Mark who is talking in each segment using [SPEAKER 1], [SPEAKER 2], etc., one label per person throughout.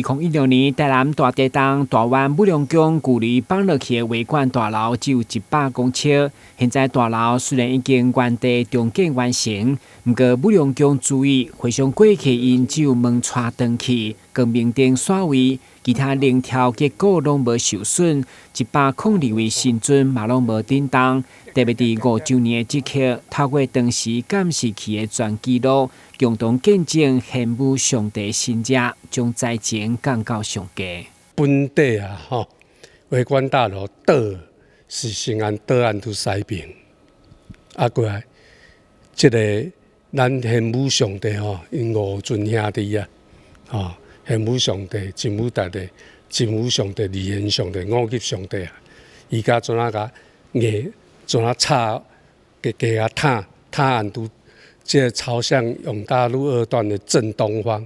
[SPEAKER 1] 2016年，台南大地震，大灣武良宮舊年放落去的會館大樓只有100公尺。現在大樓雖然已經原地重建完成，毋過武良宮注意回想過去，𪜶只有門掣斷去，光明燈煞位，其他櫳柱結構攏無受損。102位神尊嘛攏無振動。特別佇5週年的這刻，透過當時監視器的全紀錄，共同見證玄武上帝神跡，將災情降到上低。
[SPEAKER 2] 本底啊，吼，會館大樓倒是先按倒按佇西邊，啊過來，這个咱玄武上帝吼，𪜶五尊兄弟啊，吼，玄武上帝、真武大帝、真武上帝、二玄上帝、五級上帝啊，伊家怎啊共硬怎啊插加加啊塔塔按拄，這个朝向永大路二段的正東方，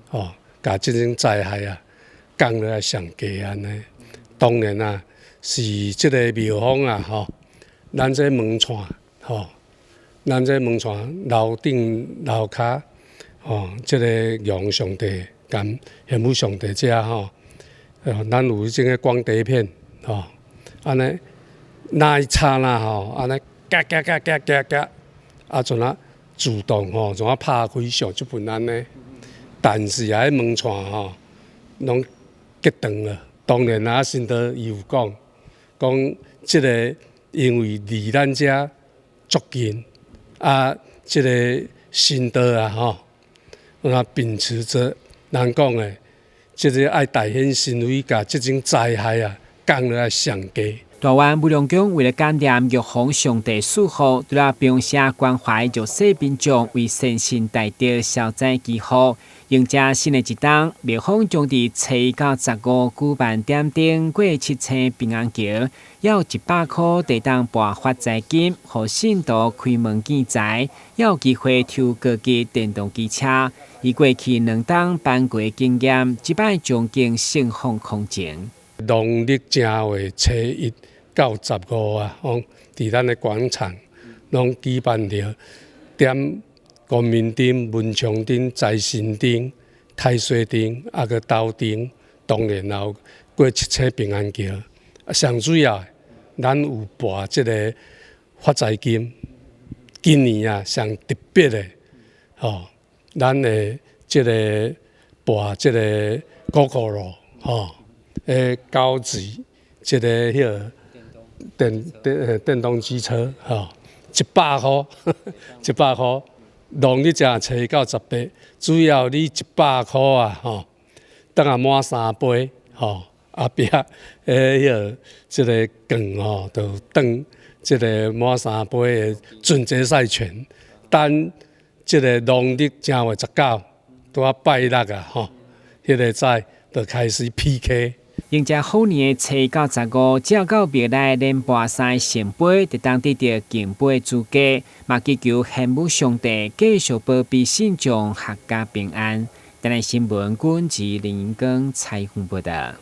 [SPEAKER 2] 吼，共這種災害啊降落來上低按呢。當然啊，是這個廟方啊，吼，咱這門掣，吼，咱這門掣樓頂樓跤，吼，這个玉皇上帝佮玄武上帝遮吼，咱有這個光碟片，吼，按呢，那一剎那吼，按呢，嘎嘎嘎嘎嘎嘎，啊，怎啊自動吼，怎啊拍開上這份按呢？但是啊，彼門掣吼，攏結斷了。當然啊，神道伊有講，講這个因為離咱遮足近，啊，這个神道啊吼，那秉持著人講的，這个愛大顯神威，共這種災害啊降落來上低。
[SPEAKER 1] 大灣武良宮為了感念玉皇上帝賜福，除了平時關懷弱勢民眾，為善心大德消災祈福。迎接新的一冬，廟方將佇初一到十五舉辦點燈過七星平安橋，猶有100箍會當撥發財金，予信徒開門見財，猶有機會抽高級電動機車。以過去兩冬辦過經驗，這擺場景盛況空前。
[SPEAKER 2] 農曆正月初一到十五啊，講佇咱的廣場攏舉辦著點光明燈、文昌燈、財神燈、太歲燈，啊閣斗燈，當然也有過七星平安橋。啊，上主要，咱有撥這个發財金。今年啊，上特別的，吼，咱的這个撥這个 Gogoro 吼，誒，高級這个彼个電動機車，吼，一百箍，一百箍，農曆正初一到十八，主要你一百箍啊，吼，等下滿三杯，吼，後壁彼个這个券吼，就當這个滿三杯的準決賽權。等這个農曆正月十九，拄仔拜六啊，吼，彼个早就開始 PK。
[SPEAKER 1] 迎接虎年的初一到十五，只要到廟內連撥三個聖杯，就當得著聖杯資格，嘛祈求玄武上帝繼續保庇信眾闔家平安。台南新聞，軍籍林英光採訪報道。